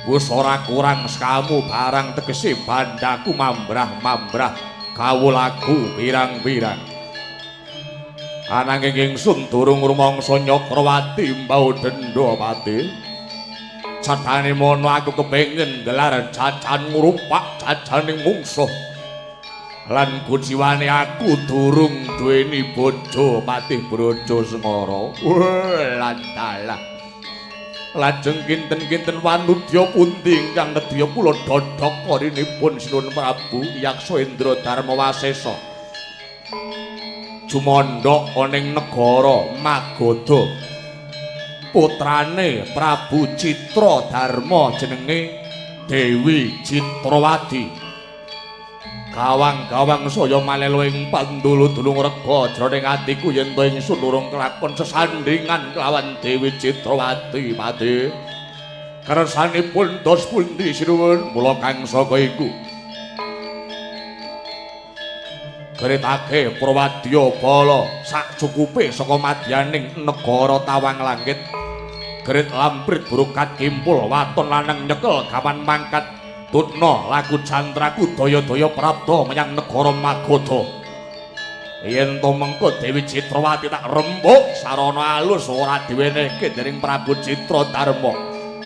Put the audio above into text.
Wis ora kurang sekamu barang tegese bandaku mambrah-mambrah kawulaku pirang-pirang. Ananging ingsun durung rumangsa Nyakrawati mbau dendha pati. Cadane mono aku kepengin gelar jajan ngrupak jajaning mungsuh. Lan kuciwane aku durung duweni bojo Patih Braja Sengara. Wah, dalah. Lajeng kinten-kinten wanudya pundi ingkang nedya kula dodhok korinipun Sinuwun Prabu Yaksa Indra Darmawasesa. Jumandhak ana ing negara Magadha. Putrane Prabu Citra Darma jenenge Dewi Citrawati. Gawang-gawang saya malelo ing pandulu dulung rega jroning atiku yen to ingsun urung kelakon sesandhingan kelawan Dewi Citrawati Pati. Kersanipun dos pundi sinuwun? Mula kang saka iku Gretake Prawadya bala sakcukupe saka madyaning negara Tawang Langit. Gret lamprit brukat kimpul waton lanang nyekel gawan mangkat tutna laku cantraku daya-daya prapta menyang negara Magadha. Yen to mengko Dewi Citrawati tak rembug sarana alus ora diwenehke dening Prabu Citra Darma.